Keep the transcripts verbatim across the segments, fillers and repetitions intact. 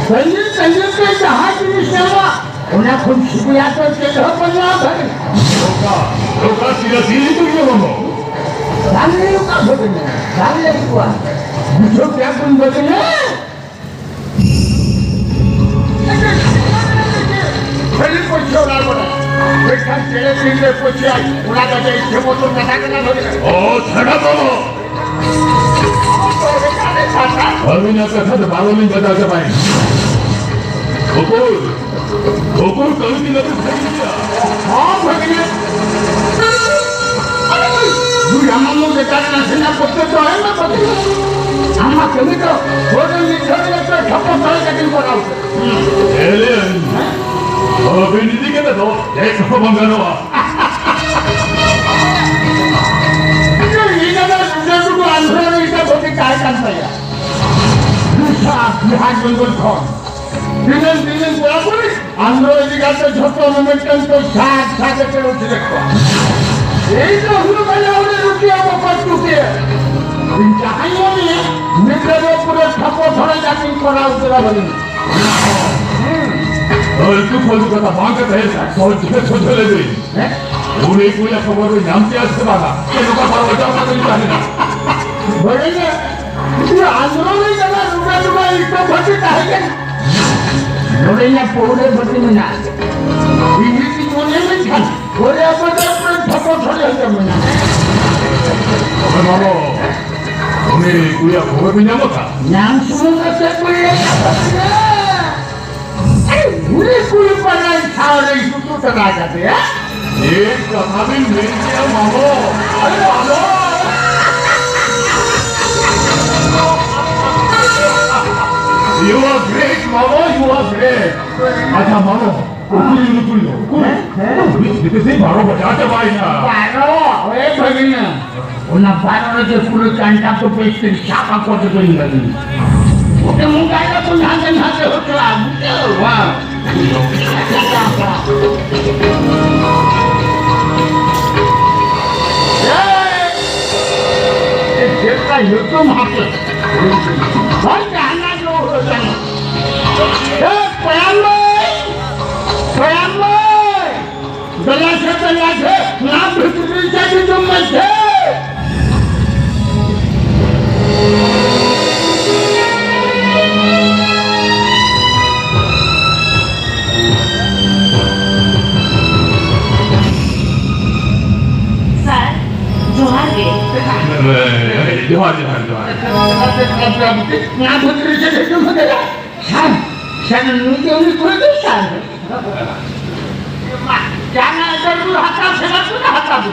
ᱛᱟᱺᱜᱤ ᱛᱟᱺᱜᱤ ᱛᱮ ᱡᱟᱦᱟᱸ ᱡᱤᱱᱤᱥ ᱧᱟᱢᱚᱜᱼᱟ, ᱚᱱᱟ ᱠᱷᱚᱱ ᱥᱤᱵᱤᱞᱟᱜ ᱫᱚ ᱪᱮᱫ ᱦᱚᱸ ᱵᱟᱹᱱᱩᱜᱼᱟ ᱵᱷᱟᱹᱜᱤ᱾ ᱚᱠᱟ, ᱚᱠᱟ ᱛᱤᱱᱟᱹᱜ ᱫᱤᱱ ᱛᱮ ᱧᱟᱢᱚᱜᱼᱟ? ᱵᱟᱝ ᱦᱩᱭᱩᱜᱼᱟ ᱵᱷᱟᱹᱜᱤ, ᱵᱟᱝ ᱦᱩᱭᱩᱜᱼᱟ᱾ ᱵᱩᱡᱷᱟᱹᱣ ᱠᱮᱜᱼᱟ ᱵᱚᱱ ᱵᱷᱟᱹᱜᱤ? ᱠᱷᱟᱹᱞᱤ ᱯᱚᱭᱥᱟ ᱚᱱᱟ ᱠᱚᱨᱮ᱾ ᱢᱤᱫᱴᱟᱝ ᱪᱮᱬᱮ ᱛᱤᱱ ᱨᱮ ᱯᱚᱭᱥᱟᱭ, ᱚᱱᱟ ᱫᱚ ᱡᱮ ᱤᱪᱪᱷᱟᱹ ᱢᱚᱛᱚ ᱠᱟᱛᱷᱟ ᱠᱟᱱᱟ ᱵᱷᱟᱹᱜᱤ᱾ ᱚ, ᱪᱷᱟᱲᱟ ᱵᱟᱵᱟ᱾ ᱟᱹᱵᱤᱱᱟᱜ ᱠᱟᱛᱷᱟ ᱫᱚ ᱵᱟᱨᱚ ᱞᱤᱧ ᱵᱟᱡᱟᱣ ᱪᱟᱵᱟᱭᱮᱱ᱾ ᱩᱠᱩᱨ, ᱩᱠᱩᱨ ᱠᱟᱹᱢᱤ ᱛᱤᱱᱟᱹᱜ ᱵᱤᱱ ᱵᱷᱟᱹᱜᱤᱭᱟ? ᱦᱚᱸ, ᱵᱷᱟᱹᱜᱤᱭᱟ᱾ ᱫᱩᱭ ᱟᱢᱟᱜ ᱢᱚᱱ ᱞᱮᱠᱟ ᱨᱮᱱᱟᱜ ᱥᱮᱱᱟ ᱠᱚᱛᱮ ᱫᱚ ᱟᱭᱢᱟ ᱠᱚᱛᱮ᱾ ᱟᱢᱟᱜ ᱠᱟᱹᱢᱤ ᱫᱚ ᱦᱚᱲ ᱨᱮᱱ ᱢᱤᱫ ᱦᱚᱲ ᱞᱮᱠᱟ ᱴᱷᱚᱯᱚ ᱛᱟᱦᱮᱸ ᱠᱟᱛᱮ ᱠᱚᱨᱟᱣ᱾ ᱦᱮᱸ? ᱮᱞᱮᱱ, ᱟᱹᱵᱤᱱ ᱤᱫᱤ ᱠᱟᱛᱮ ᱫᱚ ᱪᱮᱫ ᱦᱚᱸ ᱵᱟᱝ ᱜᱟᱱᱚᱜᱼᱟ᱾ ᱤᱧ ᱫᱚ ᱱᱚᱰᱮ ᱫᱩ ᱟᱱᱫᱷᱨᱚ ᱨᱮ ᱤᱧ ᱫᱚ ᱵᱷᱟᱹᱜᱤ ᱛᱟᱦᱮᱸ ᱠᱟᱱ ᱛᱟᱭᱟ᱾ ᱵᱤᱦᱟᱨ ᱡᱚᱝᱜᱚᱞ ᱠᱷᱚᱱ ᱫᱤᱱᱟᱹᱢ ᱫᱤᱱᱟᱹᱢ ᱠᱚᱲᱟ ᱠᱩᱲᱤ ᱟᱱᱫᱨᱚ ᱤᱫᱤ ᱠᱟᱛᱮ ᱡᱷᱚᱛᱚ ᱢᱤᱢᱤᱫᱴᱟᱝ ᱠᱚ ᱥᱟᱨ ᱥᱟᱨ ᱠᱟᱛᱮ ᱩᱰᱩᱠ ᱠᱚᱣᱟ᱾ ᱤᱧ ᱫᱚ ᱦᱩᱲᱩ ᱵᱟᱡᱟᱣ ᱨᱮ ᱨᱩᱴᱤ ᱟᱵᱚ ᱠᱚ ᱛᱩᱴᱤᱭᱟ᱾ ᱤᱧ ᱡᱟᱦᱟᱸᱧ ᱢᱚᱱᱮᱭᱟ, ᱱᱤᱛᱚᱜ ᱫᱚ ᱯᱩᱨᱟᱹ ᱴᱷᱟᱯᱚ ᱛᱷᱚᱲᱟ ᱡᱟᱹᱥᱛᱤᱧ ᱠᱚᱨᱟᱣ ᱩᱛᱟᱹᱨᱟ ᱵᱟᱹᱞᱤᱧ᱾ ᱯᱷᱟᱞᱛᱩ ᱯᱷᱟᱞᱛᱩ ᱠᱟᱛᱷᱟ ᱵᱟᱝ ᱠᱟᱛᱮ ᱥᱚᱡᱷᱮ ᱥᱚᱡᱷᱮ ᱞᱟᱹᱭ ᱵᱤᱱ᱾ ᱦᱮᱸ? ᱩᱱᱤ ᱠᱩᱲᱤᱭᱟᱜ ᱠᱷᱚᱵᱚᱨ ᱵᱤᱱ ᱧᱟᱢ ᱠᱮᱭᱟ ᱥᱮ ᱵᱟᱝᱟ? ᱪᱮᱫ ᱱᱚᱝᱠᱟ ᱵᱟᱨᱚ ᱵᱟᱡᱟᱣ ᱠᱟᱛᱮ ᱵᱤᱱ ᱛᱟᱦᱮᱱᱟ? ᱵᱟᱹᱲᱤᱡ ᱜᱮ᱾ ᱤᱧ ᱟᱱᱫᱨᱚ ᱨᱮ ᱪᱟᱞᱟᱜ ᱨᱩᱜᱟ ᱨᱩᱜᱟ ᱤᱧ ᱠᱚ ᱵᱷᱟᱹᱜᱤ ᱛᱟᱦᱮᱸ ᱠᱟᱱᱟ᱾ ᱱᱚᱰᱮ ᱤᱧᱟᱹᱜ ᱯᱟᱹᱣᱨᱟᱹ ᱵᱷᱟᱹᱜᱤ ᱢᱮᱱᱟᱜᱼᱟ᱾ ᱤᱧ ᱡᱩᱫᱤ ᱢᱚᱱᱮ ᱞᱮᱱᱠᱷᱟᱱ, ᱯᱟᱹᱣᱨᱟᱹ ᱟᱯᱟᱛ ᱟᱯᱟᱛ ᱴᱷᱚᱯᱚ ᱴᱷᱚᱲᱮ ᱦᱚᱪᱚ ᱢᱮᱱᱟᱜᱼᱟ᱾ ᱟᱫᱚ ᱵᱟᱵᱟ, ᱩᱱᱤ ᱠᱩᱲᱤᱭᱟᱜ ᱠᱷᱚᱵᱚᱨ ᱵᱤᱱ ᱧᱟᱢ ᱟᱠᱟᱫ? ᱧᱟᱢ ᱥᱩᱢᱩᱝ ᱫᱚ ᱪᱮᱫ ᱠᱚ ᱞᱟᱹᱭᱟ? ᱟᱨᱮ, ᱩᱱᱤ ᱠᱩᱲᱤ ᱯᱟᱲᱟᱭ ᱴᱷᱟᱶ ᱨᱮ ᱥᱩᱛᱩ ᱛᱟᱨᱟ ᱠᱟᱛᱮ, ᱦᱮᱸ? ᱪᱮᱫ ᱠᱟᱛᱷᱟ ᱵᱤᱱ ᱢᱮᱱ ᱠᱮᱜᱼᱟ, ᱢᱟᱢᱚ? ᱟᱨᱮ, ᱢᱟᱢᱚ! You are great, ᱢᱟᱢᱚ, you are great. ᱟᱪᱪᱷᱟ, ᱢᱟᱢᱚ, ᱩᱠᱩᱨ ᱩᱱᱤ ᱠᱩᱲᱤ ᱫᱚ? ᱩᱠᱩᱨ? ᱦᱮᱸ? ᱩᱱᱤ ᱡᱮᱛᱮ ᱥᱮ ᱵᱟᱨᱚ ᱵᱟᱡᱟᱣ ᱪᱟᱵᱟᱭᱮᱱᱟ᱾ ᱵᱟᱨᱚ? ᱳᱭ ᱵᱷᱟᱹᱜᱤᱱᱟ᱾ ᱚᱱᱟ ᱵᱟᱨᱚ ᱨᱮᱜᱮ ᱯᱩᱨᱟᱹ ᱜᱟᱱᱰᱟ ᱠᱚ ᱵᱮᱥ ᱴᱷᱤᱠ ᱥᱟᱯᱷᱟ ᱠᱚ ᱛᱮᱠᱚ ᱤᱧ ᱞᱟᱹᱜᱤᱫ᱾ ᱚᱸᱰᱮ ᱢᱚᱸᱜᱟᱭ ᱫᱟᱠᱚ ᱦᱟᱱᱛᱮ ᱱᱟᱛᱮ ᱦᱚᱪᱚᱜᱼᱟ, ᱵᱩᱡᱷᱟᱹᱣ? ᱦᱮᱸ᱾ ᱮᱭ! ᱮ, ᱪᱮᱫ ᱞᱮᱠᱟ ᱧᱩᱛᱩᱢ ᱦᱟᱯᱮ? ᱦᱳᱭ, ᱡᱟᱦᱟᱱᱟᱜ ᱜᱮ ᱦᱩᱭᱩᱜ ᱠᱟᱱᱟ᱾ ᱫᱮᱞᱟ ᱥᱮ, ᱫᱮᱞᱟ ᱥᱮ, ᱱᱚᱣᱟ ᱵᱷᱤᱛᱨᱤ ᱨᱮ ᱪᱮᱫ ᱪᱚᱝ ᱢᱮ ᱥᱮ? ᱥᱟᱨ, ᱡᱚᱦᱟᱨ ᱜᱮ᱾ ᱡᱚᱦᱟᱨ, ᱡᱚᱦᱟᱨ, ᱡᱚᱦᱟᱨ᱾ ᱱᱚᱣᱟ ᱵᱷᱤᱛᱨᱤ ᱨᱮ ᱪᱮᱫ ᱪᱚᱝ ᱢᱮ ᱥᱮ? ᱥᱟᱨ, ᱥᱟᱨ, ᱱᱩᱭ ᱫᱚ ᱩᱱᱤ ᱠᱚᱲᱟ ᱫᱚ ᱥᱟᱨ᱾ ᱢᱟ, ᱡᱟᱦᱟᱱᱟᱜ ᱫᱚ ᱨᱩ ᱦᱟᱛᱟᱣ ᱥᱮ ᱵᱟᱝ ᱨᱩ ᱦᱟᱛᱟᱣ ᱫᱚ᱾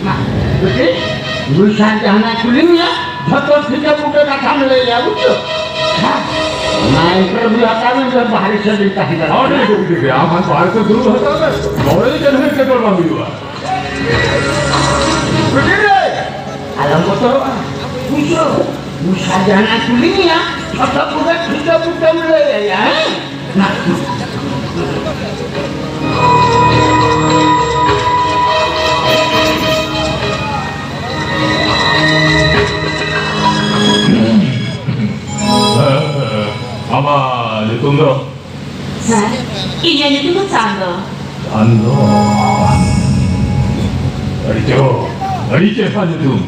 ᱢᱟ, ᱵᱤᱴᱤ, ᱱᱩᱭ ᱥᱟᱨ ᱡᱟᱦᱟᱱᱟᱜ ᱠᱩᱞᱤ ᱢᱮᱭᱟ, ᱡᱷᱚᱛᱚ ᱴᱷᱤᱠᱟᱹ ᱵᱩᱴᱟᱹ ᱠᱟᱛᱷᱟᱢ ᱞᱟᱹᱭᱟ, ᱵᱩᱡᱷᱟᱹᱣ? ᱥᱟᱨ, ᱚᱱᱟ interview ᱦᱟᱛᱟᱣ ᱢᱮ, ᱵᱟᱦᱨᱮ ᱥᱮᱫ ᱨᱤᱧ ᱛᱟᱦᱮᱸ ᱫᱟᱲᱮᱭᱟᱜᱼᱟ᱾ ᱦᱳᱭ, ᱴᱷᱤᱠ, ᱴᱷᱤᱠ, ᱴᱷᱤᱠ᱾ ᱟᱢ ᱦᱟᱱ ᱵᱟᱦᱨᱮ ᱥᱮᱫ ᱫᱩᱲᱩᱵ ᱦᱟᱛᱟᱲ ᱢᱮ᱾ ᱱᱚᱰᱮ ᱫᱚ ᱪᱮᱫ ᱦᱚᱸ ᱮᱴᱠᱮᱴᱚᱬᱮ ᱵᱟᱝ ᱦᱩᱭᱩᱜᱼᱟ᱾ ᱵᱤᱴᱤ ᱨᱮ, ᱟᱞᱚᱢ ᱵᱚᱛᱚᱨᱚᱜᱼᱟ᱾ ᱵᱩᱡᱷᱟᱹᱣ, ᱩᱱᱤ ᱥᱟᱨ ᱡᱟᱦᱟᱱᱟᱜ ᱠᱩᱞᱤ ᱢᱮᱭᱟ, ᱡᱷᱚᱛᱚ ᱯᱩᱨᱟᱹ ᱴᱷᱤᱠᱟᱹ ᱵᱩᱴᱟᱹᱢ ᱞᱟᱹᱭ ᱟᱭᱟ, ᱦᱮᱸ? ᱢᱟ᱾ ᱟᱢᱟᱜ ᱧᱩᱛᱩᱢ ᱫᱚ? ᱥᱟᱨ, ᱤᱧᱟᱹᱜ ᱧᱩᱛᱩᱢ ᱫᱚ ᱪᱟᱸᱫᱚ᱾ ᱪᱟᱸᱫᱚ? ᱟᱹᱰᱤ ᱪᱚᱨᱚᱠ, ᱟᱹᱰᱤ ᱪᱮᱦᱨᱟ ᱧᱩᱛᱩᱢ᱾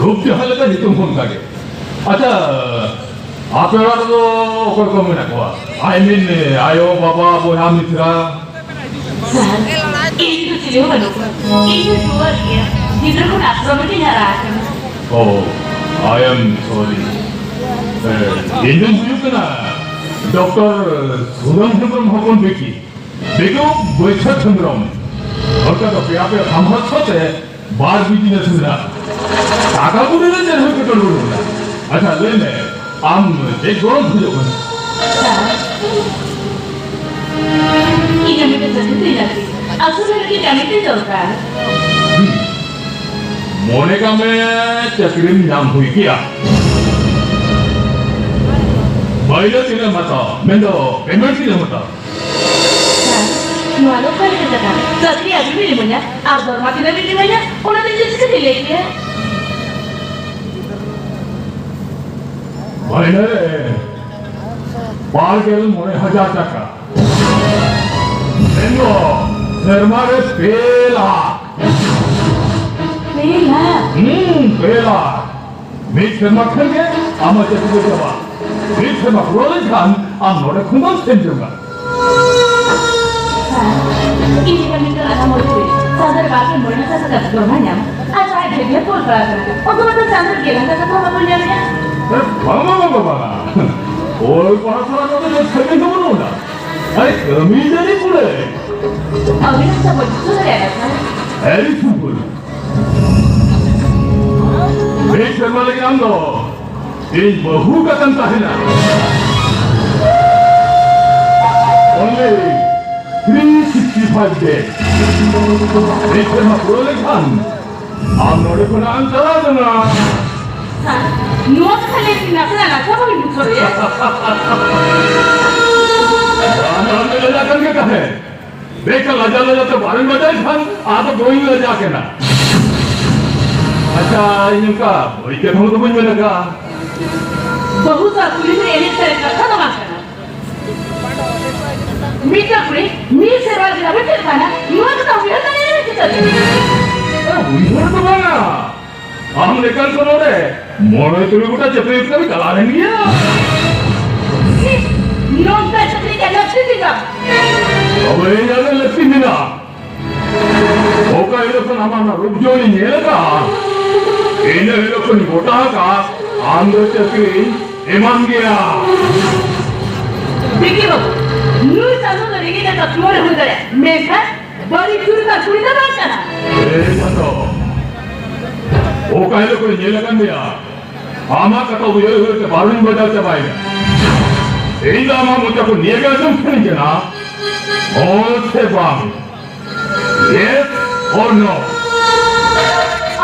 ᱨᱩᱯ ᱡᱟᱦᱟᱸ ᱞᱮᱠᱟ, ᱧᱩᱛᱩᱢ ᱦᱚᱸ ᱚᱱᱠᱟ ᱜᱮ᱾ ᱟᱪᱪᱷᱟ, ᱟᱯᱮ ᱚᱲᱟᱜ ᱨᱮᱫᱚ ᱚᱠᱚᱭ ᱠᱚ ᱢᱮᱱᱟᱜ ᱠᱚᱣᱟ? I mean, ᱟᱭᱳ, ᱵᱟᱵᱟ, ᱵᱚᱭᱦᱟ, ᱢᱤᱥᱨᱟ? ᱥᱟᱨ, ᱤᱧ ᱫᱚ ᱪᱤᱞᱤ ᱦᱚᱸ ᱵᱟᱹᱱᱩᱜ ᱠᱚᱣᱟ᱾ ᱤᱧ ᱫᱚ ᱴᱩᱣᱟᱹᱨ ᱜᱮᱭᱟ᱾ ᱜᱤᱫᱽᱨᱟᱹ ᱠᱷᱚᱱ ᱟᱥᱨᱚᱢ ᱨᱮᱜᱤᱧ ᱦᱟᱨᱟ ᱟᱠᱟᱱᱟ᱾ Oh, I am sorry. ᱮ, ᱤᱧ ᱫᱚᱧ ᱦᱩᱭᱩᱜ ᱠᱟᱱᱟ ᱰᱚᱠᱴᱚᱨ ᱥᱩᱫᱟᱢ ᱦᱮᱢᱵᱨᱚᱢ ᱦᱚᱯᱚᱱ ᱵᱤᱴᱤ᱾ ᱵᱤᱴᱩ ᱵᱟᱹᱭᱥᱟᱹᱠᱷ ᱦᱮᱢᱵᱨᱚᱢ᱾ ᱚᱱᱠᱟ ᱫᱚ ᱯᱮᱭᱟ ᱯᱮᱭᱟ ᱥᱟᱢᱦᱟᱛ ᱥᱟᱶᱛᱮ ᱵᱟᱨ business ᱢᱮᱱᱟᱜᱼᱟ᱾ ᱴᱟᱠᱟ ᱠᱩᱲᱤ ᱨᱮ ᱪᱮᱫ ᱦᱚᱸ ᱮᱴᱠᱮᱴᱚᱬᱮ ᱵᱟᱹᱱᱩᱜᱼᱟ᱾ ᱟᱪᱪᱷᱟ, ᱞᱟᱹᱭ ᱢᱮ, ᱟᱢ ᱪᱮᱫ ᱜᱚᱲᱚᱢ ᱠᱷᱚᱡᱚᱜ ᱠᱟᱱᱟ? ᱥᱟᱨ, ᱤᱧᱟᱹᱜ ᱢᱤᱫᱴᱮᱱ ᱪᱟᱹᱠᱨᱤ ᱛᱤᱧ ᱞᱟᱹᱠᱛᱤ᱾ ᱟᱹᱥᱩᱞ ᱞᱟᱹᱜᱤᱫ ᱠᱟᱹᱢᱤ ᱛᱤᱧ ᱫᱚᱨᱠᱟᱨ᱾ ᱦᱩᱸ᱾ ᱢᱚᱱᱮ ᱠᱟᱜ ᱢᱮ, ᱪᱟᱹᱠᱨᱤᱢ ᱧᱟᱢ ᱦᱩᱭ ᱠᱮᱭᱟ᱾ ᱢᱟᱹᱭᱞᱟᱹ ᱛᱤᱱᱟᱹᱜ ᱮᱢ ᱦᱟᱛᱟᱣᱟ? ᱢᱮᱱᱫᱚ, payment ᱛᱤᱱᱟᱹᱜ ᱮᱢ ᱦᱟᱛᱟᱣᱟ? ᱥᱟᱨ, ᱱᱚᱣᱟ ᱫᱚ ᱚᱠᱟ ᱞᱮᱠᱟᱱ ᱠᱟᱛᱷᱟ? ᱪᱟᱹᱠᱨᱤ ᱟᱹᱵᱤᱱ ᱵᱤᱱ ᱤᱢᱟᱹᱧᱟ ᱟᱨ ᱫᱚᱨᱢᱟ ᱛᱤᱱᱟᱹᱜ ᱵᱤᱱ ᱤᱢᱟᱹᱧᱟ, ᱚᱱᱟ ᱫᱚ ᱤᱧ ᱫᱚ ᱪᱤᱠᱟᱹᱛᱤᱧ ᱞᱟᱹᱭ ᱠᱮᱭᱟ? ᱢᱟᱹᱭᱞᱟᱹ, ᱵᱟᱨ ᱜᱮᱞ ᱢᱚᱬᱮ ᱦᱟᱡᱟᱨ ᱴᱟᱠᱟ᱾ ᱢᱮᱱᱫᱚ ᱥᱮᱨᱢᱟ ᱨᱮ ᱯᱮ ᱞᱟᱠᱷ᱾ ᱯᱮ ᱞᱟᱠᱷ? ᱦᱩᱸ, ᱯᱮ ᱞᱟᱠᱷ᱾ ᱢᱤᱫ ᱥᱮᱨᱢᱟ ᱠᱷᱟᱱ ᱜᱮ ᱟᱢᱟᱜ ᱪᱟᱹᱠᱨᱤ ᱫᱚ ᱪᱟᱵᱟᱜᱼᱟ᱾ ᱢᱤᱫ ᱥᱮᱨᱢᱟ ᱯᱩᱨᱟᱹᱣ ᱞᱮᱱᱠᱷᱟᱱ ᱟᱢ ᱱᱚᱰᱮ ᱠᱷᱚᱱ ᱫᱚᱢ ᱥᱮᱱ ᱡᱚᱝᱟ᱾ ᱥᱟᱨ, ᱤᱧ ᱞᱮᱠᱟ ᱢᱤᱫᱴᱟᱝ ᱟᱱᱟᱢᱚᱨ ᱠᱩᱲᱤ ᱥᱟᱶᱛᱟ ᱨᱮ ᱵᱟᱨ ᱜᱮᱞ ᱢᱚᱬᱮ ᱦᱟᱡᱟᱨ ᱴᱟᱠᱟ ᱫᱚᱨᱢᱟ ᱧᱟᱢ ᱟᱨ ᱡᱟᱦᱟᱸᱭ ᱰᱷᱮᱨ ᱰᱷᱮᱨ ᱠᱚ ᱚᱞ ᱯᱟᱲᱦᱟᱣ ᱠᱟᱱᱟ, ᱩᱱᱠᱩ ᱢᱟᱛᱚ ᱪᱟᱸᱫᱳ ᱜᱮᱞ ᱞᱟᱠᱷ ᱴᱟᱠᱟ ᱠᱚᱦᱚᱸ ᱵᱟᱠᱚ ᱧᱟᱢᱮᱜᱼᱟ᱾ ᱮ, ᱵᱟᱝ, ᱵᱟᱝ, ᱵᱟᱝ, ᱵᱟᱝ, ᱵᱟᱝ᱾ ᱚᱞ ᱯᱟᱲᱦᱟᱣ ᱥᱟᱞᱟᱜ ᱫᱚ ᱪᱮᱫ ᱥᱟᱹᱜᱟᱹᱭ ᱫᱚ ᱵᱟᱹᱱᱩᱜ ᱟᱱᱟ᱾ ᱟᱨ ᱠᱟᱹᱢᱤ ᱡᱟᱹᱱᱤᱡ ᱯᱩᱨᱟᱹ᱾ ᱟᱹᱵᱤᱱ ᱦᱚᱸ ᱥᱟᱵᱚᱱ ᱵᱩᱡᱷᱟᱹᱣ ᱫᱟᱲᱮᱭᱟᱜᱼᱟ, ᱥᱟᱨ᱾ ᱟᱹᱰᱤ ᱥᱩᱯᱩᱨ᱾ ᱢᱤᱫ ᱥᱮᱨᱢᱟ ᱞᱟᱹᱜᱤᱫ ᱟᱢ ᱫᱚ ᱤᱧ ᱵᱟᱹᱦᱩ ᱠᱟᱛᱮᱢ ᱛᱟᱦᱮᱱᱟ᱾ Only three sixty five days. ᱢᱤᱫ ᱥᱮᱨᱢᱟ ᱯᱩᱨᱟᱹᱣ ᱞᱮᱱᱠᱷᱟᱱ ᱟᱢ ᱱᱚᱰᱮ ᱠᱷᱚᱱᱟᱜ ᱮᱢ ᱪᱟᱞᱟᱣ ᱠᱟᱱᱟ᱾ ᱥᱟᱨ, ᱱᱚᱣᱟ ᱠᱟᱛᱷᱟ ᱞᱟᱹᱭ ᱛᱮ ᱱᱟᱥᱮᱱᱟᱜ ᱞᱟᱡᱟᱣ ᱵᱟᱹᱧ ᱵᱩᱡᱷᱟᱹᱣᱮᱫᱼᱟ᱾ ᱟᱢ ᱟᱢ ᱞᱟᱡᱟᱜ ᱠᱟᱱ ᱜᱮ ᱛᱟᱦᱮᱸ᱾ ᱵᱮᱠᱟᱨ ᱞᱟᱡᱟᱣ ᱞᱟᱡᱟᱣ ᱛᱮ ᱵᱟᱨᱮᱢ ᱵᱟᱡᱟᱣ ᱠᱷᱟᱱ ᱟᱫᱚ ᱵᱟᱹᱧ ᱞᱟᱡᱟᱜ ᱠᱟᱱᱟ᱾ ᱟᱪᱪᱷᱟ, ᱤᱧ ᱚᱱᱠᱟ ᱵᱟᱹᱲᱤᱡ ᱠᱟᱛᱷᱟ ᱫᱚ ᱵᱟᱹᱧ ᱢᱮᱱ ᱟᱠᱟᱫᱼᱟ᱾ ᱵᱟᱹᱦᱩ ᱥᱟᱶ ᱠᱩᱲᱤ ᱫᱚ ᱮᱱᱮᱡ ᱥᱮᱨᱮᱧ ᱠᱟᱛᱷᱟ ᱫᱚ ᱵᱟᱝ ᱠᱟᱱᱟ᱾ ᱢᱤᱫᱴᱟᱝ ᱠᱩᱲᱤ ᱢᱤᱫ ᱥᱮᱨᱢᱟ ᱞᱟᱹᱜᱤᱫ ᱟᱵᱚ ᱪᱮᱫ ᱠᱟᱱᱟ? ᱱᱚᱣᱟ ᱠᱟᱛᱷᱟ ᱩᱭᱦᱟᱹᱨ ᱫᱟᱲᱮᱭᱟᱜᱼᱟ ᱪᱮᱫ? ᱩᱭᱦᱟᱹᱨ ᱫᱚ ᱵᱟᱝᱟ᱾ ᱟᱢ ᱞᱮᱠᱟᱱ ᱠᱚ ᱱᱚᱰᱮ ᱢᱚᱬᱮ ᱛᱩᱨᱩᱭ ᱜᱚᱴᱟ ᱪᱟᱹᱠᱨᱤ ᱠᱟᱹᱢᱤ ᱪᱟᱞᱟᱣ ᱞᱮᱱ ᱜᱮᱭᱟ᱾ ᱪᱤ, ᱱᱚᱝᱠᱟ ᱪᱟᱹᱠᱨᱤ ᱠᱟᱱ ᱞᱟᱹᱠᱛᱤ ᱪᱮᱫᱟᱜ? ᱛᱚᱵᱮ ᱤᱧᱟᱹᱜ ᱫᱚ ᱞᱟᱹᱠᱛᱤ ᱢᱮᱱᱟᱜᱼᱟ᱾ ᱚᱠᱟ ᱦᱤᱞᱳᱜ ᱠᱷᱚᱱ ᱟᱢᱟᱜ ᱚᱱᱟ ᱨᱩᱯ ᱡᱚᱝ ᱤᱧ ᱧᱮᱞ ᱟᱠᱟᱫᱼᱟ, ᱤᱱᱟᱹ ᱦᱤᱞᱳᱜ ᱠᱷᱚᱱ ᱜᱚᱴᱟ ᱟᱠᱟᱫ ᱟᱢ ᱫᱚ ᱪᱟᱹᱠᱨᱤᱧ ᱮᱢᱟᱢ ᱜᱮᱭᱟ᱾ ᱵᱤᱠᱤ ᱵᱟᱹᱵᱩ, ᱱᱩᱭ ᱪᱟᱸᱫᱳ ᱫᱚ ᱨᱮᱸᱜᱮᱡ ᱟᱠᱟᱫ ᱛᱩᱢᱟᱹᱞ ᱦᱩᱭ ᱫᱟᱲᱮᱭᱟᱜᱼᱟ, ᱢᱮᱱᱠᱷᱟᱱ ᱵᱟᱹᱲᱤᱡ ᱪᱩᱨᱤᱫᱟᱨ ᱠᱩᱲᱤ ᱫᱚ ᱵᱟᱝ ᱠᱟᱱᱟ᱾ ᱮ ᱪᱟᱸᱫᱚ, ᱚᱠᱟ ᱦᱤᱞᱳᱜ ᱠᱷᱚᱱ ᱧᱮᱞ ᱟᱠᱟᱫ ᱢᱮᱭᱟ, ᱟᱢᱟᱜ ᱠᱟᱛᱷᱟ ᱩᱭᱦᱟᱹᱨ ᱩᱭᱦᱟᱹᱨ ᱛᱮ ᱵᱟᱨᱩᱧ ᱵᱟᱡᱟᱣ ᱪᱟᱵᱟᱭᱮᱱᱟ᱾ ᱤᱧ ᱫᱚ ᱟᱢᱟᱜ ᱢᱚᱪᱟ ᱠᱷᱚᱱ ᱱᱤᱭᱟᱹ ᱜᱮ ᱟᱸᱡᱚᱢ ᱥᱟᱱᱟᱧ ᱠᱟᱱᱟ, ᱦᱚᱸ ᱥᱮ ᱵᱟᱝ? Yes or no?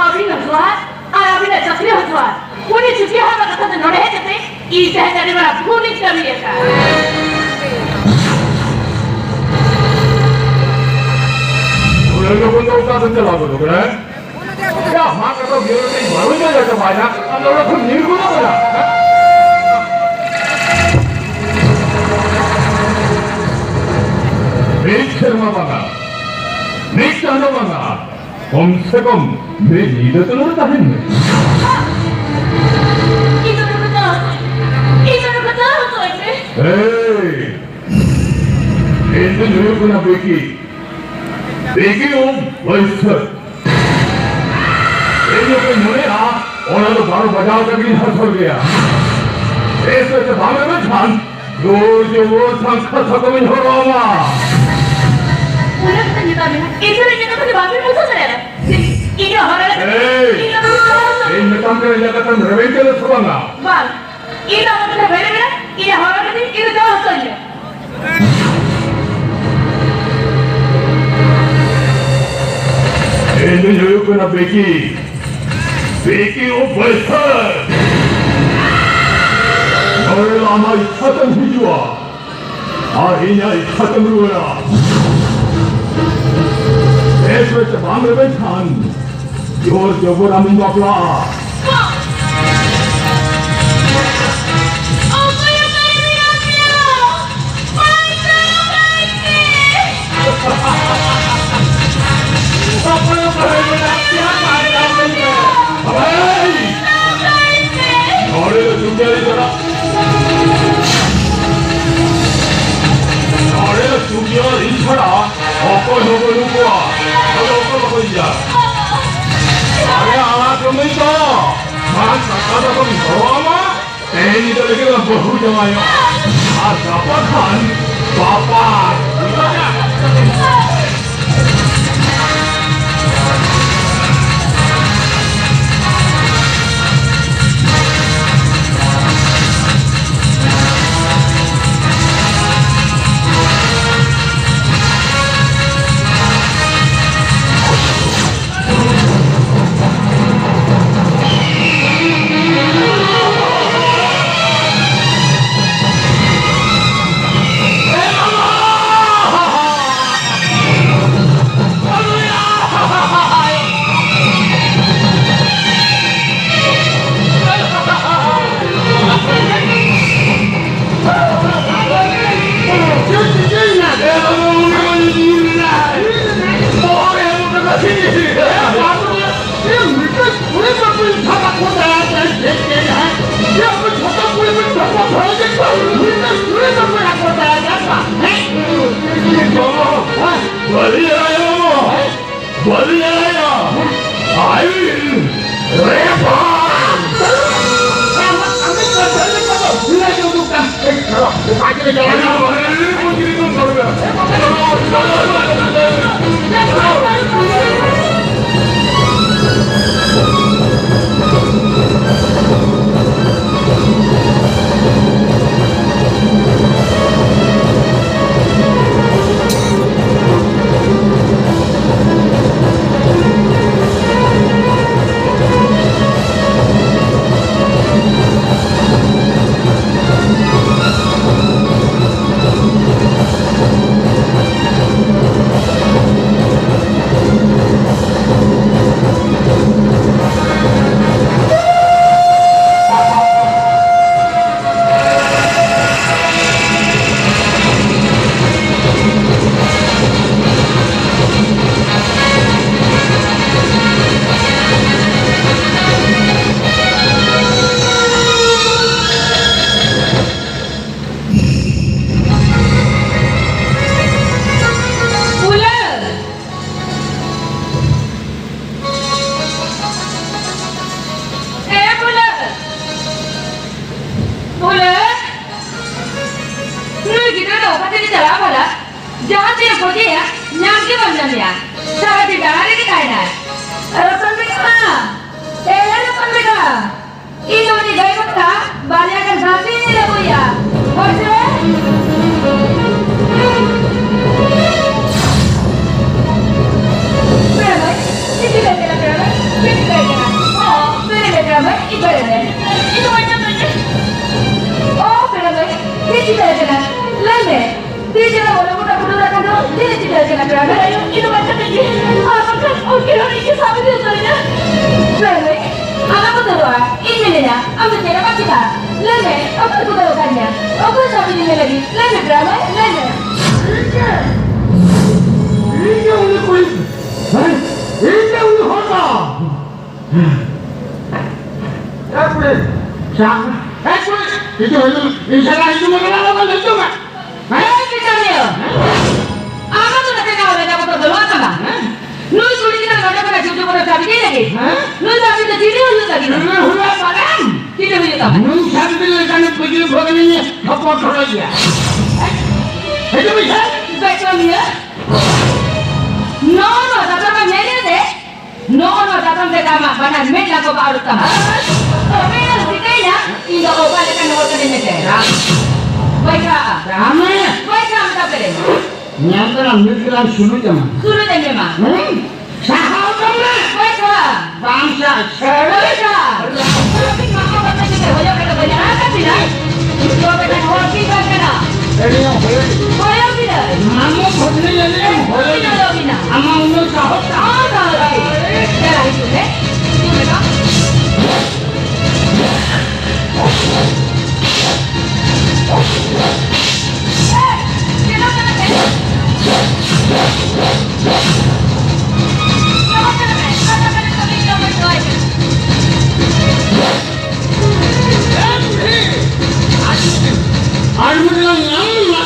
ᱟᱹᱵᱤᱱ ᱦᱚᱸ ᱡᱚᱦᱟᱨ, ᱟᱨ ᱟᱹᱵᱤᱱᱟᱜ ᱪᱟᱹᱠᱨᱤ ᱦᱚᱸ ᱡᱚᱦᱟᱨ᱾ ᱩᱱᱤ ᱪᱩᱴᱤ ᱦᱟᱲᱟᱢᱟᱜ ᱠᱟᱛᱷᱟ ᱛᱮ ᱱᱚᱰᱮ ᱦᱮᱡ ᱠᱟᱛᱮ ᱤᱧ ᱛᱮᱦᱮᱧ ᱟᱹᱰᱤ ᱢᱟᱨᱟᱝ ᱵᱷᱩᱞ ᱤᱧ ᱠᱟᱹᱢᱤ ᱟᱠᱟᱫᱼᱟ᱾ ᱩᱱᱟᱹᱜ ᱞᱚᱜᱚᱱ ᱫᱚ ᱚᱠᱟ ᱥᱮᱫ ᱪᱟᱞᱟᱣ ᱜᱚᱫᱚᱜ ᱠᱟᱱᱟᱭ? ᱭᱟ, ᱢᱟ ᱠᱟᱛᱷᱟ ᱵᱤᱭᱚᱨ ᱨᱮ ᱵᱟᱨᱚ ᱡᱟᱭᱜᱟ ᱪᱟᱵᱟᱭᱮᱱᱟ, ᱟᱫᱚ ᱚᱸᱰᱮ ᱠᱷᱚᱱ ᱧᱤᱨ ᱜᱚᱫᱚᱜ ᱠᱟᱱᱟ᱾ ᱢᱤᱫ ᱥᱮᱨᱢᱟ ᱵᱟᱝᱟ, ᱢᱤᱫ ᱪᱟᱸᱫᱚ ᱵᱟᱝᱟ, ᱠᱚᱢ ᱥᱮ ᱠᱚᱢ ᱢᱤᱫ ᱧᱤᱫᱟᱹ ᱛᱚ ᱱᱚᱰᱮ ᱛᱟᱦᱮᱱ ᱢᱮ᱾ ᱤᱧ ᱫᱚ ᱱᱚᱰᱮ ᱫᱚ, ᱤᱧ ᱫᱚ ᱱᱚᱰᱮ ᱫᱚ ᱦᱚᱪᱚᱭ ᱢᱮ᱾ ᱮᱭ, ᱤᱧ ᱫᱚᱧ ᱦᱩᱭᱩᱜ ᱠᱟᱱᱟ ᱵᱤᱠᱤ, ᱵᱤᱠᱤ ᱩᱵ ᱵᱟᱹᱭᱥᱟᱹᱠᱷ᱾ ᱤᱧ ᱚᱠᱚᱭ ᱢᱚᱱᱮᱜᱼᱟ, ᱚᱱᱟ ᱫᱚ ᱵᱟᱨᱚ ᱵᱟᱡᱟᱣ ᱠᱟᱛᱮ ᱜᱤᱧ ᱦᱟᱹᱥᱩᱨ ᱜᱮᱭᱟ᱾ ᱵᱮᱥ ᱵᱮᱥ ᱵᱟᱝ ᱨᱮᱵᱮᱱ ᱠᱷᱟᱱ, ᱡᱳᱨ ᱡᱳᱨ ᱥᱟᱝ ᱠᱟᱛᱷᱟ ᱠᱚᱵᱤᱱ ᱦᱚᱨᱚᱜ ᱟᱢᱟ᱾ ᱚᱱᱟ ᱠᱟᱛᱷᱟᱧ ᱢᱮᱛᱟ ᱵᱤᱱᱟ, ᱤᱧ ᱥᱟᱞᱟᱜ ᱤᱧᱟᱹᱜ ᱠᱟᱛᱷᱟ ᱜᱮ ᱵᱟᱝ ᱵᱤᱱ ᱵᱩᱡᱷᱟᱹᱣ ᱫᱟᱲᱮᱭᱟᱜᱼᱟ᱾ ᱤᱧ ᱫᱚ ᱦᱚᱨᱚᱜ ᱠᱟᱛᱮ, ᱮᱭ! ᱤᱧ ᱫᱚ ᱤᱧ ᱢᱮᱛᱟᱢ ᱠᱟᱱᱟ, ᱤᱧᱟᱹᱜ ᱠᱟᱛᱷᱟᱢ ᱨᱮᱵᱮᱱ ᱠᱟᱱᱟ ᱥᱮ ᱵᱟᱝᱟ? ᱵᱟᱝ, ᱤᱧ ᱫᱚ ᱟᱢᱟᱜ ᱠᱟᱛᱷᱟ ᱵᱟᱹᱧ ᱨᱮᱵᱮᱱᱟ, ᱤᱧ ᱫᱚ ᱦᱚᱨᱚᱜ ᱠᱟᱛᱮ, ᱤᱧ ᱫᱚ ᱡᱚᱢ ᱦᱚᱪᱚᱧ ᱢᱮ᱾ ᱤᱧ ᱫᱩᱧ ᱦᱩᱭᱩᱜ ᱠᱟᱱᱟ ᱵᱮᱠᱤ, ᱵᱮᱠᱤ ᱩᱵ ᱵᱟᱹᱭᱥᱟᱹᱠᱷ᱾ ᱱᱚᱰᱮ ᱫᱚ ᱟᱢᱟᱜ ᱤᱪᱪᱷᱟ ᱛᱮᱢ ᱦᱤᱡᱩᱜᱼᱟ ᱟᱨ ᱤᱧᱟᱹᱜ ᱤᱪᱪᱷᱟ ᱛᱮᱢ ᱨᱩᱣᱟᱹᱲᱟ᱾ ᱵᱮᱥ ᱵᱮᱥ ᱵᱟᱢ ᱨᱮᱵᱮᱱ ᱠᱷᱟᱱ ᱡᱳᱨ ᱡᱚᱵᱚᱨ ᱟᱢᱤᱧ ᱵᱟᱯᱞᱟᱜᱼᱟ᱾ ᱚᱠᱚᱭ ᱚᱠᱟᱨᱮ ᱢᱮᱱᱟᱜ ᱯᱮᱭᱟ? ᱵᱟᱧᱪᱟᱣ ᱠᱟᱭ ᱯᱮ! ᱚᱠᱚᱭ ᱚᱠᱟᱨᱮ ᱢᱮᱱᱟᱜ ᱯᱮᱭᱟ? ᱵᱟᱧᱪᱟᱣ ᱠᱟᱭ ᱯᱮ! ᱦᱮᱭ! ᱵᱟᱧᱪᱟᱣ ᱠᱟᱭ ᱯᱮ! ᱱᱚᱰᱮ ᱫᱚ ᱪᱩᱴᱤᱭᱟᱹᱨᱤ ᱪᱷᱟᱲᱟ, ᱱᱚᱰᱮ ᱫᱚ ᱪᱩᱴᱤᱭᱟᱹᱨᱤ ᱪᱷᱟᱲᱟ ᱚᱠᱚᱭ ᱦᱚᱸ ᱵᱟᱹᱱᱩᱜ ᱠᱚᱣᱟ᱾ ᱟᱫᱚ ᱚᱠᱚᱭ ᱵᱟᱠᱚ ᱤᱫᱤᱭᱟ? ᱟᱨᱮ ᱟᱲᱟᱜ ᱠᱟᱹᱢᱤ ᱠᱚ, ᱢᱟᱲᱟᱝ ᱠᱟᱛᱷᱟ ᱫᱚ ᱵᱚᱱ ᱜᱚᱲᱚ ᱟᱢᱟ᱾ ᱛᱮᱦᱮᱧ ᱧᱤᱫᱟᱹ ᱞᱟᱹᱜᱤᱫ ᱫᱚ ᱵᱟᱹᱦᱩ ᱡᱟᱶᱟᱭᱚᱜ ᱟᱨ ᱜᱟᱯᱟ ᱠᱷᱟᱱ ᱵᱟᱯᱞᱟ᱾ ᱵᱟᱹᱞᱤ ᱟᱭᱳ! ᱵᱟᱹᱞᱤ ᱟᱭᱳ! I will rape her! ᱯᱩᱞᱟᱹ! ᱮ ᱯᱩᱞᱟᱹ! ᱯᱩᱞᱟᱹ! ᱱᱩᱭ ᱜᱤᱫᱽᱨᱟᱹ ᱫᱚ ᱚᱠᱟ ᱛᱮᱜᱮ ᱪᱟᱞᱟᱣ ᱵᱷᱟᱞᱟ? ᱡᱟᱦᱟᱸ ᱛᱤᱱᱟᱹᱜ ᱠᱷᱚᱡᱮᱭᱟ, ᱧᱟᱢ ᱜᱮ ᱵᱟᱢ ᱧᱟᱢᱮᱭᱟ᱾ ᱥᱟᱨᱟ ᱫᱤᱱ ᱫᱟᱬᱟ ᱨᱮᱜᱮ ᱛᱟᱦᱮᱱᱟᱭ᱾ ᱨᱚᱛᱚᱱ ᱵᱮᱴᱟ! ᱮ ᱨᱚᱛᱚᱱ ᱵᱮᱴᱟ! ᱤᱧ ᱫᱚ ᱩᱱᱤ ᱜᱟᱹᱭ ᱵᱟᱠᱷᱨᱟ ᱵᱟᱨᱭᱟ ᱜᱟᱱ ᱜᱷᱟᱥ ᱤᱧ ᱟᱹᱜᱩᱭᱟ᱾ ᱦᱳᱭ ᱥᱮ? ᱯᱮᱲᱟ ᱢᱟᱹᱭ, ᱪᱮᱫ ᱪᱤᱠᱟᱹᱜ ᱠᱟᱱᱟ ᱯᱮᱲᱟ ᱢᱟᱹᱭ? ᱪᱮᱫ ᱪᱤᱠᱟᱹᱜ ᱠᱟᱱᱟ? ᱚ, ᱯᱮᱲᱟ ᱢᱟᱹᱭ, ᱯᱮᱲᱟ ᱢᱟᱹᱭ, ᱤᱧ ᱯᱮᱲᱟ ᱢᱟᱹᱭ᱾ ᱤᱧ ᱫᱚ ᱵᱟᱹᱧ ᱧᱟᱢ ᱫᱟᱲᱮᱭᱟᱜ ᱠᱟᱱᱟ᱾ ᱚ, ᱯᱮᱲᱟ ᱢᱟᱹᱭ, ᱪᱮᱫ ᱪᱤᱠᱟᱹᱜ ᱠᱟᱱᱟ? ᱞᱟᱹᱭ ᱢᱮ᱾ ᱛᱤ ᱡᱟᱸᱜᱟ ᱵᱚᱞᱚ ᱜᱚᱴᱟ ᱯᱷᱩᱴᱟᱹᱣ ᱟᱠᱟᱱ ᱫᱚ ᱪᱮᱫ ᱮ ᱪᱤᱠᱟᱹ ᱟᱠᱟᱱᱟ ᱯᱮᱲᱟ ᱢᱮ? ᱤᱧ ᱫᱚ ᱵᱟᱧᱪᱟᱣ ᱠᱟᱹᱧ ᱜᱮ᱾ ᱟᱨ ᱵᱟᱝᱠᱷᱟᱱ ᱩᱱᱠᱤᱱ ᱦᱚᱲ ᱤᱧ ᱜᱮ ᱥᱟᱵ ᱤᱫᱤ ᱩᱛᱟᱹᱨᱤᱧᱟ᱾ ᱯᱮᱲᱟ ᱢᱮ, ᱟᱞᱚᱢ ᱵᱚᱛᱚᱨᱚᱜᱼᱟ, ᱤᱧ ᱢᱤᱱᱟᱹᱧᱟ᱾ ᱟᱢ ᱫᱚ ᱪᱮᱫ ᱦᱚᱸ ᱵᱟᱢ ᱪᱤᱠᱟᱹᱜᱼᱟ᱾ ᱞᱟᱹᱭ ᱢᱮ, ᱚᱠᱚᱭ ᱠᱚ ᱫᱚᱦᱚ ᱟᱠᱟᱫ ᱢᱮᱭᱟ? ᱚᱠᱚᱭ ᱥᱟᱵ ᱤᱫᱤ ᱢᱮ ᱞᱟᱹᱜᱤᱫ? ᱞᱟᱹᱭ ᱢᱮ ᱯᱮᱲᱟ ᱢᱮ, ᱞᱟᱹᱭ ᱢᱮ᱾ ᱤᱧ ᱜᱮ, ᱤᱧ ᱜᱮ ᱩᱱᱤ ᱠᱩᱲᱤ, ᱦᱮᱸ, ᱤᱧ ᱜᱮ ᱩᱱᱤ ᱦᱚᱲ ᱫᱚ᱾ ᱮ ᱠᱩᱲᱤ, ᱪᱟ, ᱮ ᱠᱩᱲᱤ, ᱦᱤᱡᱩᱜ, ᱦᱤᱡᱩᱜ, ᱤᱧ ᱥᱟᱞᱟᱜ ᱦᱤᱡᱩᱜ ᱢᱮ, ᱦᱤᱡᱩᱜ ᱢᱮ᱾ ᱦᱮᱸ? ᱮ ᱵᱤᱪᱟᱹᱨᱤᱭᱟᱹ, ᱟᱢ ᱫᱚ ᱱᱚᱛᱮ ᱱᱟᱣᱟ ᱞᱮᱠᱟ ᱵᱟᱹᱭ ᱠᱟᱹᱢᱤᱭᱟᱹ, ᱱᱚᱜᱼᱚ ᱱᱚᱣᱟ ᱫᱟᱫᱟ ᱢᱟ ᱧᱮᱞ ᱧᱮᱞ ᱛᱮ, ᱱᱚᱜᱼᱚ ᱱᱚᱣᱟ ᱫᱟᱫᱟᱢ ᱛᱮ ᱟᱢᱟᱜ ᱵᱟᱱᱟᱨ ᱢᱮᱫ ᱞᱟᱯᱚᱜ ᱟᱹᱨᱩᱵ ᱛᱟᱢᱟ᱾ ᱛᱚᱵᱮ ᱱᱟᱝ ᱴᱷᱤᱠᱟᱹᱭᱮᱱᱟ, ᱤᱧ ᱫᱚ ᱚᱠᱟ ᱞᱮᱠᱟᱱ ᱦᱚᱲ ᱠᱟᱹᱱᱟᱹᱧ ᱢᱮᱱᱛᱮ᱾ ᱵᱟᱹᱭ ᱠᱷᱟ, ᱵᱟᱹᱭ ᱠᱷᱟ ᱢᱮᱛᱟ ᱯᱮ᱾ ᱧᱟᱢ ᱠᱟᱱᱟ, ᱢᱤᱫ ᱜᱞᱟᱥ ᱥᱩᱱᱩᱡ ᱟᱢᱟ᱾ ᱥᱩᱱᱩᱡ ᱮᱢ ᱮᱢᱟ᱾ ᱦᱮᱸ? ᱥᱟᱦᱟᱣ ᱠᱟᱜ ᱢᱮ᱾ ᱚᱠᱚᱭ ᱠᱷᱟ? ᱵᱟᱝ ᱥᱟ-, ᱥᱟᱹᱲ᱾ ᱚᱠᱚᱭ ᱠᱷᱟ? ᱵᱟᱝ ᱥᱟ-, ᱦᱚᱭᱚ ᱠᱟᱛᱮ ᱵᱟᱹᱧ ᱟᱲᱟᱜ ᱠᱟᱜ ᱵᱤᱱᱟ᱾ ᱡᱚᱛᱚ ᱵᱮᱴᱟ ᱦᱚᱲ ᱠᱤᱱ ᱠᱟᱱ ᱠᱟᱱᱟ᱾ ᱮᱲᱮᱭᱟ ᱦᱚᱭᱚ᱾ ᱦᱚᱭᱚ ᱵᱤᱱᱟ᱾ ᱢᱟᱢᱚ ᱵᱷᱚᱜᱽᱱᱤ ᱮᱲᱮᱭᱟ ᱦᱚᱭᱚ᱾ ᱦᱚᱭᱚ ᱵᱤᱱᱟ᱾ ᱟᱢᱟᱜ ᱩᱱᱟᱹᱜ ᱥᱟᱦᱚᱥ ᱛᱟ-, ᱦᱚᱸ, ᱥᱟᱦᱚᱥ ᱛᱟ-, ᱜᱮ᱾ ᱪᱟᱞᱟᱜ ᱦᱤᱡᱩᱜ ᱢᱮ᱾ ᱦᱤᱡᱩᱜ ᱢᱮ ᱵᱟ᱾ ᱟᱨ ᱢᱤᱫ ᱫᱷᱟᱣ ᱧᱟᱢ ᱞᱮᱱᱟ,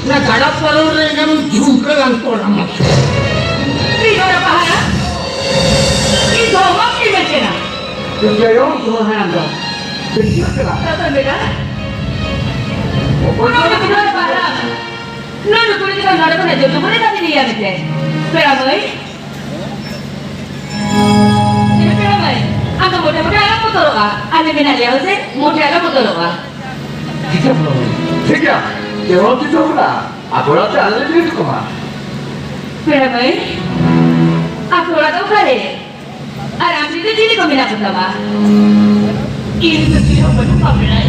ᱚᱱᱟ ᱜᱟᱰᱟ ᱯᱟᱨᱚᱢ ᱨᱮ ᱮᱱᱠᱷᱟᱱ ᱡᱷᱩᱢᱠᱟᱹ ᱞᱟᱝ ᱛᱚᱞ ᱟᱢᱟ᱾ ᱤᱧ ᱫᱚ ᱵᱟᱦᱟᱨᱟ, ᱤᱧ ᱫᱚ ᱵᱟᱢ ᱤᱢᱟᱹᱧ ᱠᱟᱱᱟ᱾ ᱡᱚᱭᱚ ᱫᱚ ᱦᱮᱸ ᱫᱚ, ᱵᱤᱪᱟᱹᱨ ᱠᱟᱱᱟ᱾ ᱛᱟᱛᱟ ᱵᱮᱴᱟ, ᱚᱠᱚᱭ ᱚᱱᱟ ᱫᱚ ᱫᱚ ᱵᱤᱪᱟᱹᱨ ᱵᱟᱦᱟᱨᱟ᱾ ᱱᱚᱰᱮ ᱠᱩᱲᱤ ᱜᱤᱫᱽᱨᱟᱹ ᱱᱚᱰᱮ ᱠᱷᱚᱱᱟᱜ ᱡᱚᱛᱚ ᱠᱚᱨᱮ ᱠᱟᱹᱢᱤ ᱞᱟᱹᱭᱟ ᱢᱮᱱᱛᱮ᱾ ᱯᱮᱲᱟ ᱢᱟᱹᱭ᱾ ᱯᱮᱲᱟ ᱢᱟᱹᱭ, ᱟᱢ ᱫᱚ ᱢᱚᱴᱮ ᱢᱚᱴᱮ ᱟᱞᱚᱢ ᱵᱚᱛᱚᱨᱚᱜᱼᱟ᱾ ᱟᱞᱮ ᱢᱮᱱᱟᱜ ᱞᱮᱭᱟ ᱦᱳᱭ ᱥᱮ, ᱢᱚᱴᱮ ᱟᱞᱚᱢ ᱵᱚᱛᱚᱨᱚᱜᱼᱟ᱾ ᱴᱷᱤᱠ ᱜᱮᱭᱟ ᱯᱮᱲᱟ ᱢᱟᱹᱭ, ᱴᱷᱤᱠ ᱜᱮᱭᱟ᱾ ᱪᱮᱫ ᱦᱚᱸ ᱪᱤᱠᱟᱹ ᱠᱟᱱᱟ? ᱟᱯᱮ ᱚᱲᱟᱜ ᱛᱮ ᱟᱞᱮ ᱞᱮ ᱤᱫᱤ ᱠᱚᱢᱟ᱾ ᱯᱮᱲᱟ ᱢᱟᱹᱭ, ᱟᱯᱮ ᱚᱲᱟᱜ ᱫᱚ ᱚᱠᱟᱨᱮ? ᱟᱨ ᱟᱢ ᱨᱮᱱ ᱫᱚ ᱪᱤᱞᱤ ᱠᱚ ᱢᱮᱱᱟᱜ ᱠᱚ ᱛᱟᱢᱟ? ᱤᱧ ᱫᱚ ᱪᱮᱫ ᱦᱚᱸ ᱵᱟᱹᱱᱩᱜ ᱠᱚᱣᱟ ᱯᱮᱲᱟᱭ᱾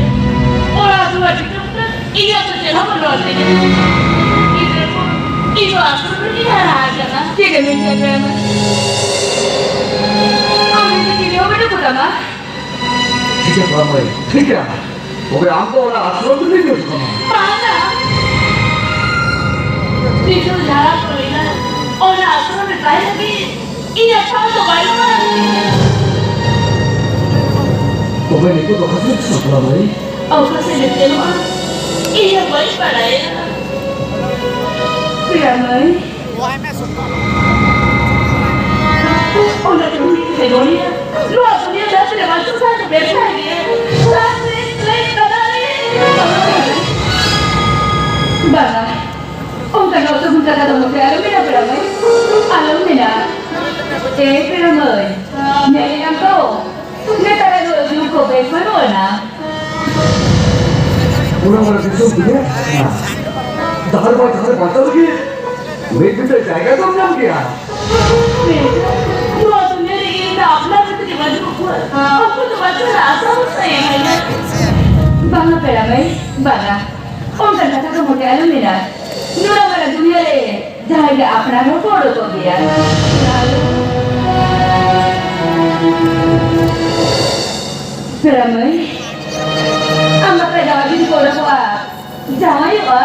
ᱚᱲᱟᱜ ᱫᱩᱣᱟᱹᱨ ᱵᱷᱤᱛᱟᱹᱨ ᱤᱧᱟᱹᱜ ᱫᱚ ᱪᱮᱫ ᱦᱚᱸ ᱵᱟᱹᱱᱩᱜ ᱟᱹᱛᱤᱧᱟ᱾ ᱜᱤᱫᱽᱨᱟᱹ ᱠᱚ, ᱤᱧ ᱫᱚ ᱟᱥᱨᱚᱢ ᱨᱮᱜᱮᱧ ᱦᱟᱨᱟ ᱟᱠᱟᱱᱟ᱾ ᱪᱮᱫ ᱮᱢ ᱢᱮᱱ ᱠᱮᱫ ᱯᱮᱲᱟ ᱢᱟᱹᱭ? ᱟᱢ ᱨᱮᱱ ᱫᱚ ᱪᱤᱞᱤ ᱦᱚᱸ ᱵᱟᱹᱱᱩᱜ ᱠᱚ ᱛᱟᱢᱟ? ᱴᱷᱤᱠ ᱜᱮᱭᱟ ᱯᱮᱲᱟ ᱢᱟᱹᱭ, ᱴᱷᱤᱠ ᱜᱮᱭᱟ᱾ ᱛᱚᱵᱮ ᱟᱢ ᱫᱚ ᱚᱱᱟ ᱟᱥᱨᱚᱢ ᱨᱮᱜᱮᱢ ᱦᱤᱡᱩᱜ ᱠᱟᱱᱟ? ᱵᱟᱝᱟ᱾ ᱱᱤᱛᱚᱜ ᱡᱟᱦᱟᱸ ᱠᱚ ᱞᱟᱹᱭᱟ, ᱚᱱᱟ ᱟᱥᱨᱚᱢ ᱨᱮ ᱛᱟᱦᱮᱸ ᱞᱟᱹᱜᱤᱫ ᱤᱧᱟᱹᱜ ᱴᱷᱟᱶ ᱫᱚ ᱵᱟᱹᱱᱩᱜᱼᱟ᱾ ᱛᱚᱵᱮ ᱱᱤᱛᱚᱜ ᱫᱚ ᱚᱠᱟ ᱥᱮᱫ ᱥᱟᱯᱲᱟᱣ ᱢᱟᱹᱭ? ᱚᱠᱟ ᱥᱮᱫ ᱮᱢ ᱥᱮᱱᱚᱜᱼᱟ? ᱤᱧ ᱦᱚᱸ ᱵᱟᱹᱧ ᱵᱟᱲᱟᱭᱟ᱾ ᱯᱮᱲᱟ ᱢᱟᱹᱭ᱾ ᱚᱱᱟ ᱫᱚ ᱢᱤᱫ ᱢᱮᱢᱳᱨᱤᱭᱟ᱾ ᱱᱚᱣᱟ ᱫᱩᱱᱤᱭᱟᱹ ᱫᱷᱟᱹᱨᱛᱤ ᱨᱮ ᱵᱟᱧᱪᱟᱣ ᱛᱟᱦᱮᱸ ᱫᱚ ᱵᱮᱵᱽᱥᱟ ᱜᱮ᱾ ᱞᱟᱡ ᱨᱮ, ᱞᱟᱡ ᱛᱟᱞᱟ ᱨᱮ᱾ ᱵᱟᱝᱟ᱾ ᱚᱱᱠᱟᱱ ᱚᱥᱩᱵᱤᱫᱷᱟ ᱠᱟᱛᱷᱟ ᱫᱚ ᱢᱚᱪᱟ ᱟᱞᱚᱢ ᱢᱮᱱᱟ ᱯᱮᱲᱟ ᱢᱟᱹᱭ, ᱟᱞᱚᱢ ᱢᱮᱱᱟ᱾ ᱮ ᱯᱮᱲᱟ ᱢᱟᱹᱭ, ᱧᱮᱞᱮᱫ ᱟᱢ ᱛᱚ, ᱱᱮᱛᱟᱨᱟᱜ ᱫᱚ ᱡᱩᱜᱽ ᱠᱚ ᱵᱮᱥ ᱵᱟᱹᱱᱩᱜ ᱟᱱᱟ᱾ ᱚᱱᱟ ᱢᱟᱨᱟᱝ ᱫᱤᱥᱚᱢ ᱛᱮᱜᱮ ᱰᱟᱦᱟᱨ ᱵᱟᱭ ᱰᱟᱦᱟᱨ ᱵᱟᱧᱪᱟᱣ ᱞᱟᱹᱜᱤᱫ ᱢᱤᱫ ᱵᱤᱛᱟᱹ ᱡᱟᱭᱜᱟ ᱫᱚᱢ ᱧᱟᱢ ᱜᱮᱭᱟ᱾ ᱱᱚᱣᱟ ᱫᱩᱱᱤᱭᱟᱹ ᱨᱮ ᱤᱧ ᱫᱚ ᱟᱯᱱᱟᱨ ᱢᱮᱱᱛᱮ ᱜᱮ ᱵᱟᱹᱱᱩᱜ ᱠᱚᱣᱟ᱾ ᱩᱱᱠᱩ ᱫᱚ ᱵᱟᱹᱪᱩᱜ ᱟᱥᱟ ᱵᱷᱚᱨᱥᱟ ᱮᱢᱟᱭ ᱢᱮ᱾ ᱵᱟᱝᱟ ᱯᱮᱲᱟ ᱢᱟᱹᱭ, ᱵᱟᱝᱟ᱾ ᱚᱱᱠᱟᱱ ᱠᱟᱛᱷᱟ ᱫᱚ ᱢᱚᱱᱮ ᱟᱞᱚᱢ ᱢᱮᱱᱟ᱾ ᱱᱚᱣᱟ ᱢᱟᱨᱟᱝ ᱫᱩᱱᱤᱭᱟᱹ ᱨᱮ ᱡᱟᱦᱟᱸᱭ ᱜᱮ ᱟᱯᱱᱟᱨ ᱦᱚᱲ ᱠᱚ ᱚᱰᱚᱠᱚᱜ ᱜᱮᱭᱟ᱾ ᱯᱮᱲᱟ ᱢᱟᱹᱭ, ᱟᱢ ᱵᱟᱠᱷᱨᱟ ᱡᱟᱶᱟᱭ ᱡᱩᱫᱤ ᱠᱚ ᱚᱰᱚᱠᱚᱜᱼᱟ, ᱡᱟᱶᱟᱭᱚᱜᱼᱟ᱾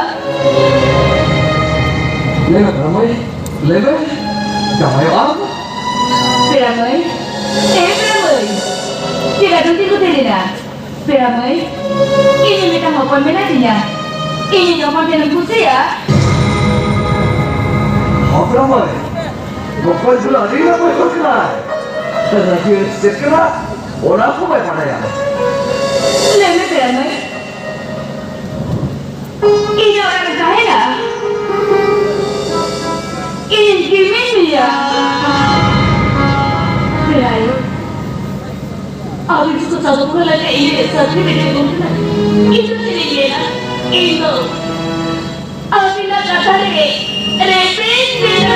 ᱞᱟᱹᱭ ᱢᱮ ᱯᱮᱲᱟ ᱢᱟᱹᱭ, ᱞᱟᱹᱭ ᱢᱮ, ᱡᱟᱶᱟᱭᱚᱜᱼᱟᱢ? ᱯᱮᱲᱟ ᱢᱟᱹᱭ, ᱮ ᱯᱮᱲᱟ ᱢᱟᱹᱭ, ᱪᱮᱫ ᱟᱫᱚᱢ ᱛᱤᱸᱜᱩ ᱛᱷᱤᱨ ᱮᱱᱟ? ᱯᱮᱲᱟ ᱢᱟᱹᱭ, ᱤᱧ ᱢᱤᱫᱴᱟᱝ ᱦᱚᱯᱚᱱ ᱢᱮᱱᱟᱭ ᱛᱤᱧᱟ᱾ ᱤᱧᱤᱡ ᱦᱚᱯᱚᱱ ᱴᱷᱮᱱᱮᱢ ᱠᱩᱥᱤᱭᱟᱜᱼᱟ? ᱦᱚᱯᱚᱱ ᱢᱟᱹᱭ, ᱵᱚᱠᱚᱧ ᱫᱚ ᱟᱹᱰᱤ ᱱᱟᱯᱟᱭ ᱦᱚᱲ ᱠᱟᱱᱟᱭ᱾ ᱨᱟᱹᱡᱤ ᱪᱮᱫ ᱠᱟᱱᱟ, ᱚᱱᱟ ᱠᱚ ᱵᱟᱭ ᱵᱟᱰᱟᱭᱟ᱾ ᱞᱟᱹᱭ ᱢᱮ ᱯᱮᱲᱟ ᱢᱟᱹᱭ, ᱤᱧ ᱚᱲᱟᱜ ᱨᱮ ᱛᱟᱦᱮᱱᱟ? ᱤᱧ ᱠᱤᱢᱤᱱ ᱢᱮᱭᱟ᱾ ᱯᱮᱲᱟ ᱟᱭᱳ, ᱟᱹᱵᱤᱱ ᱥᱩᱫᱷᱩ ᱥᱟᱹᱜᱩᱱ ᱠᱚ ᱞᱟᱹᱜᱤᱫ ᱤᱧ ᱞᱟᱹᱜᱤᱫ ᱥᱟᱹᱠᱷᱤ ᱵᱤᱱ ᱟᱹᱜᱩ ᱠᱟᱱᱟ᱾ ᱤᱧ ᱫᱚ ᱪᱮᱫ ᱤᱧ ᱢᱮᱱᱟ? ᱤᱧ ᱫᱚ ᱟᱹᱵᱤᱱᱟᱜ ᱠᱟᱛᱷᱟ ᱨᱮ ᱨᱮᱵᱮᱱ ᱢᱮᱱᱟᱜᱼᱟ᱾